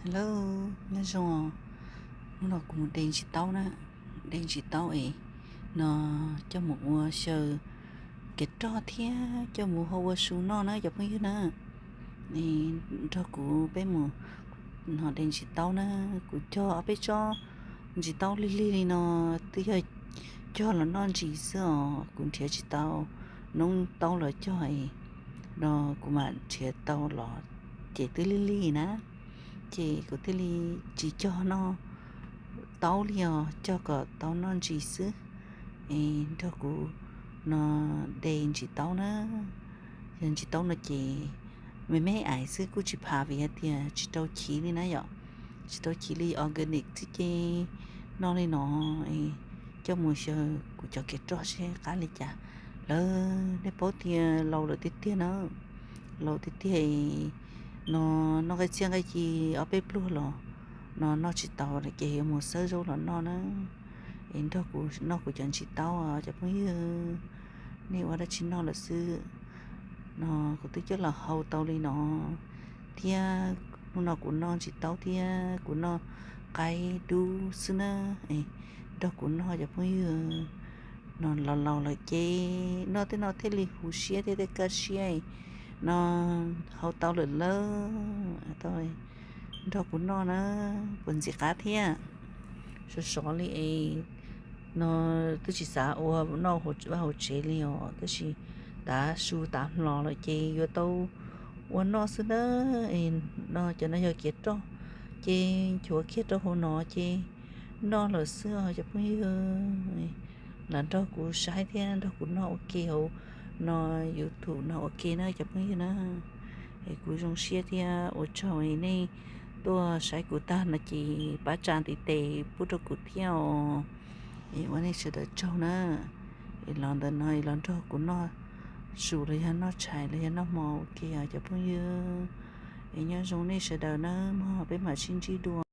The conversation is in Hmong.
Hello, nyob zoo. Hnub no kuv mus de ntsis taub na, de ntsis taub es no coj mus ua xyaw kev roj thiab coj mus hau ua su noj na cov phooj ywg na. Nrog kuv peb mus no de ntsis taub na. Kuv cog ob peb tsob ntsis taub lig lig li no, twb yog cog los noj ntsis xwb os. Kuv nrhiav tsis tau noob taub los cog no, kuv mam nrhiav tau los ces twb lig lig na. Ces kuv thiaj li tsis cog noj taub li os, cog kom tau noj ntsis xwb. Nrog kuv no de ntsis taub na. Yog ntsis taub no ces me me ais xwb, kuj tsis phav vim hais tias tsis rau chiv li na yom. Tsis rau chiv li, organic xwb ces noj li no, coj mus xyaw kuv cov kev roj seb qab li cas. Lawv, nej paub tias laus lawm tiag tiag na, laus tiag tiag no, noj nqaij txiaj nqaij ci ob peb pluag los no noj tsis tau lawm ces yuav mus xawb zaub los noj na. Es nrog kuv noj kuv cov ntsis taub os cov phooj ywg. Nej ua dab tsi noj lawm xwb? No kuv twb coj los hau tau li no thiab. Hnub no kuv noj ntsis taub thiab kuv noj qaib dub xwb na. Nrog kuv noj cov phooj ywg. No laus laus lawm ces noj tej no thiaj li huv siab thiab thiaj kaj siab no. Hau tau lawm lauj, nrog kuv noj na, puas ntxim qab thiab? Sov sov li es no twb tsis xav ua noj vaj hauv tsev li os, tab sis tav su tav hmo lawm ces yuav tau ua noj xwb na. No cov no yog kev roj ces nchuav kiag rau hauv no ces noj lawm xwb os cov phooj ywg. Lam nrog kuv saib thiab nrog kuv noj ua ke hauv no YouTube no ua ke na cov phooj ywg na. Es kuv zoo siab thiab ua tsaug nej tuaj saib kuv tag no ces pab tsa ntiv tes pub rau kuv thiab os. Es ua nej sawv daws tsaug na. Es los ntawm no es los nrog kuv noj su los yog noj tshais los yog noj hmo ua ke os cov phooj ywg. Es nyob zoo nej sawv daws na, mog peb mam sib ntsib dua.